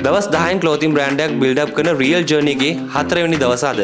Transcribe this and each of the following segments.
දවස් 10න් ක්ලෝතින් බ්‍රෑන්ඩ් එකක් build up කරන රියල් ජර්නි එකේ හතරවෙනි දවස අද.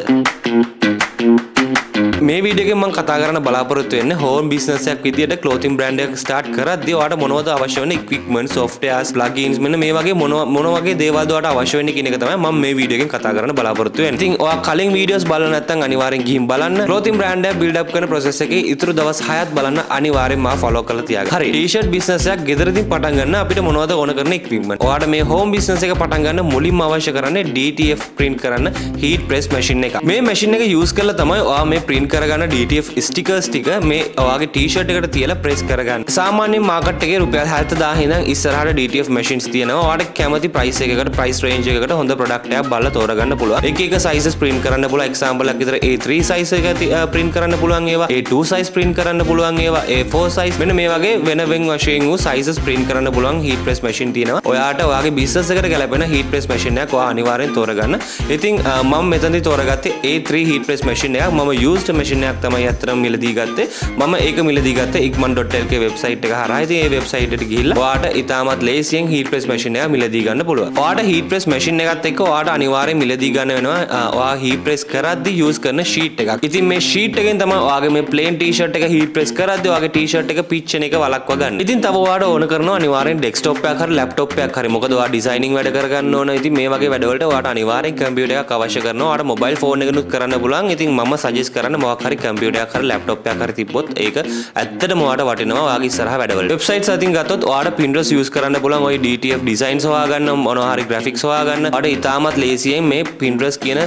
මේ වීඩියෝ එකෙන් මම කතා කරන්න බලාපොරොත්තු වෙන්නේ හෝම් බිස්නස් එකක් විදියට ක්ලෝතින් බ්‍රෑන්ඩ් එකක් ස්ටාර්ට් කරද්දී ඔයාට මොනවද අවශ්‍ය වෙන ඉක්විප්මන්ට්, සොෆ්ට්වෙයාර්ස්, ප්ලගින්ස්, මෙන්න මේ වගේ මොන මොන වගේ දේවල්ද ඔයාට අවශ්‍ය වෙන්නේ කියන එක තමයි මම මේ වීඩියෝ එකෙන් කතා කරන්න බලාපොරොත්තු වෙන්නේ. ඉතින් ඔයා කලින් වීඩියෝස් බලලා නැත්නම් අනිවාර්යෙන් ගිහින් බලන්න. ක්ලෝතින් බ්‍රෑන්ඩ් එකක් බිල්ඩ් අප් කරන ප්‍රොසෙස් එකේ ඉතුරු දවස් 6ත් බලන්න, අනිවාර්යෙන් මාව ෆලෝ කරලා තියාගන්න. හරි. ටී-ෂර්ට් බිස්නස් එකක් ගෙදරදී පටන් ගන්න අපිට මොනවද ඕන කරන ඉක්විප්මන්ට්? ඔයාට මේ හෝම් බිස්නස් එක පටන් ගන්න මුලින්ම අවශ්‍ය කරන්නේ DTF print කරන්න හීට් ප්‍රෙස් මැෂින් එක. මේ මැෂින් එක යූස් කරලා තමයි ඔයා මේ ප්‍රින්ට් කරගන්න DTF stickers ටික මේ ඔයාගේ ටී-ෂර්ට් එකට තියලා ප්‍රෙස් කරගන්න. සාමාන්‍යයෙන් මාකට් එකේ රුපියල් 70,000 ඉඳන් ඉස්සරහට DTF machines තියෙනවා. ඔයාට කැමති ප්‍රයිස් එකකට, ප්‍රයිස් රේන්ජ් එකකට හොඳ ප්‍රොඩක්ට් එකක් බලලා තෝරගන්න පුළුවන්. එක එක සයිසස් ප්‍රින්ට් කරන්න පුළුවන්. එක්සැම්පල් එකක් විතර A3 size එක ප්‍රින්ට් කරන්න පුළුවන් ඒවා, A2 size print කරන්න පුළුවන් ඒවා, A4 size, මෙන්න මේ වගේ වෙන වෙන වශයෙන් වූ සයිසස් ප්‍රින්ට් කරන්න පුළුවන් හීට් ප්‍රෙස් මැෂින් තියෙනවා. ඔයාට ඔයාගේ බිස්නස් එකට ගැලපෙන හීට් ප්‍රෙස් මැෂින් එකක් ඔයා අනිවාර්යෙන් තෝරගන්න. ඉතින් මම මෙතනදී තෝරගත්තේ A3 heat press machine එකක්. මම යූස්ඩ් මැෂින් එකක් තමයි ඇත්තටම මිලදී ගත්තේ. මම ඒක මිලදී ගත්තේ ikman.lk website එක හරහා. ඉතින් ඒ වෙබ්සයිට් එකට ගිහිල්ලා ඔයාට ඉතාමත් ලේසියෙන් හීට් ප්‍රෙස් මැෂින් එකක් මිලදී ගන්න පුළුවන්. ඔයාට හීට් ප්‍රෙස් මැෂින් එකත් එක්ක ඔයාට අනිවාර්යෙන් මිලදී ගන්න වෙනවා ඔයා හීට් ප්‍රෙස් කරද්දි යූස් කරන ෂීට් එකක්. ඉතින් මේ ෂීට් එකෙන් තමයි ඔයාගේ මේ ප්ලේන් ටී-ෂර්ට් එක හීට් ප්‍රෙස් කරද්දි ඔයාගේ ටී-ෂර්ට් එක පිච්චෙන එක වළක්වා ගන්න. ඉතින් තව ඔයාට ඕන කරනවා අනිවාර්යෙන් ඩෙස්ක්ටොප් එකක් හරි ලැප්ටොප් එකක් හරි. මොකද ඔයා ඩිසයිනින් වැඩ කරගන්න ඕන. ඉතින් මේ වගේ වැඩවලට ඔයාට අනිවාර්යෙන් කම්පියුටර් එකක් අවශ්‍ය කරනවා. ඔයාට මොබයිල් ෆෝන් එකනුත් කරන්න පුළුවන්. ඉතින් මම සජෙස්ට් කරන්නේ මොකක් හරි කම්පියුටර් එකක් හරි ලැප්ටොප් එකක් හරි තිබ්බොත් ඒක ඇත්තටම ඔයාට වටිනවා ඔයාගේ ඉස්සරහ වැඩවලට. වෙබ්සයිට්ස් අතින් ගත්තොත් ඔයාට Pinterest use කරන්න පුළුවන් ඔය DTF designs හොයාගන්න, මොනවා හරි ග්‍රැෆික්ස් හොයාගන්න. ඔයාට ඉතාමත් ලේසියෙන් මේ Pinterest කියන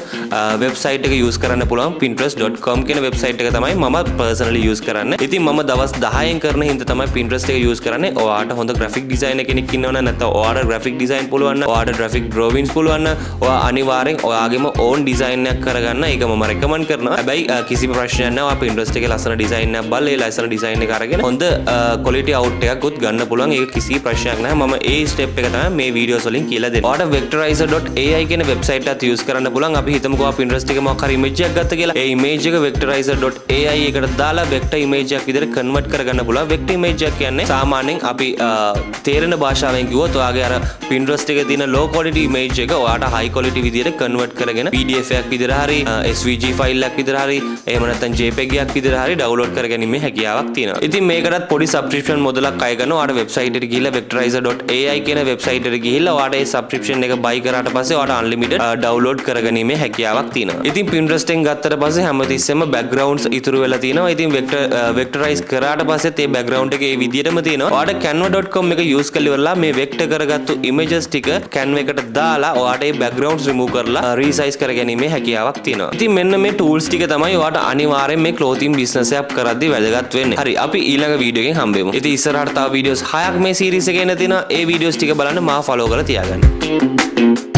වෙබ්සයිට් එක යූස් කරන්න පුළුවන්. pinterest.com කියන වෙබ්සයිට් එක තමයි මම පර්සනලි යූස් කරන්නේ. ඉතින් මම දවස් 10න් කරන හින්දා තමයි Pinterest එක යූස් කරන්නේ. ඔයාට හොඳ ග්‍රැෆික් ඩිසයිනර් කෙනෙක් ඉන්නවනම්, නැත්නම් ඔයාට ග්‍රැෆික් ඩිසයින් පුළුවන් නම්, ඔයාට ග්‍රැෆික් ඩ්‍රෝවින්ග්ස් පුළුවන් නම්, ඔයා අනිවාර්යෙන් ඔයාගේම ඕන් ඩිසයින් එකක් කරගන්න. ඒක මම රෙකමන්ඩ් කරනවා. හැබැයි කිසිම ප්‍රශ්නයක් නැහැ. ඔයා Pinterest එකේ ලස්සන ඩිසයින් එකක් බලලා ඒ ලස්සන ඩිසයින් එක අරගෙන හොඳ ක්වොලිටි අවුට් එකකුත් ගන්න පුළුවන්. ඒක කිසි ප්‍රශ්නයක් නැහැ. මම ඒ ස්ටෙප් එක තමයි මේ වීඩියෝස් වලින් කියලා දෙන්නේ. ඔයාට vectorizer.ai කියන වෙබ්සයිට් එකත් යූස් කරන්න පුළුවන්. අපි හිතමුකෝ ඔයා Pinterest එකේ මොකක් හරි ඉමේජ් එකක් ගත්ත කියලා. ඒ ඉමේජ් එක vectorizer.ai එකට දාලා වෙක්ටර් ඉමේජ් එකක් විදිහට කන්වර්ට් කරගන්න පුළුවන්. වෙක්ටර් ඉමේජ් එකක් කියන්නේ සාමාන්‍යයෙන් අපි තේරෙන භාෂාවෙන් කිව්වොත් ඔයාගේ අර Pinterest එකේ තියෙන low quality image එක ඔයාට high quality විදිහට කන්වර්ට් කරගෙන PDF එකක් විදිහට හරි, SVG file එකක් විදිහට හරි, එහෙම නැත්නම් JPEG එකක් විදිහට හරි ඩවුන්ලෝඩ් කරගැනීමේ හැකියාවක් තියෙනවා. ඉතින් මේකටත් පොඩි සබ්ස්ක්‍රිප්ෂන් මුදලක් අය කරනවා. ඔයාට වෙබ්සයිට් එකට ගිහිල්ලා, vectorizer.ai කියන වෙබ්සයිට් එකට ගිහිල්ලා ඔයාට ඒ සබ්ස්ක්‍රිප්ෂන් එක බයි කරාට පස්සේ ඔයාට අන්ලිමිටඩ් ඩවුන්ලෝඩ් කරගැනීමේ හැකියාවක් තියෙනවා. ඉතින් Pinterest එකෙන් ගත්තට පස්සේ හැමතිස්සෙම බැක්ග්‍රවුන්ඩ්ස් ඉතුරු වෙලා තියෙනවා. ඉතින් වෙක්ටරයිස් කරාට පස්සෙත් ඒ බැක්ග්‍රවුන්ඩ් එක ඒ විදිහටම තියෙනවා. ඔයාට canva.com එක යූස් කරලා ඉවරලා මේ වෙක්ටර් කරගත්තු ඉමේජස් ටික Canva එකට දාලා ඔයාට ඒ බැක්ග්‍රවුන්ඩ්ස් රිමූව් කරලා රීසයිස් කරගැනීමේ හැකියාවක් තියෙනවා. ඉතින් මෙන්න මේ ටූල්ස් ටික තමයි ඔයාට අනිවාර්යෙන් මේ ක්ලෝතින් බිස්නස් එකක් කරද්දී වැදගත් වෙන්නේ. හරි, අපි ඊළඟ වීඩියෝ එකෙන් හම්බෙමු. ඉතින් ඉස්සරහට තව වීඩියෝස් හයක් මේ සීරීස් එකේ එන්න තියෙනවා. ඒ වීඩියෝස් ටික බලන්න මාව ෆලෝ කරලා තියාගන්න.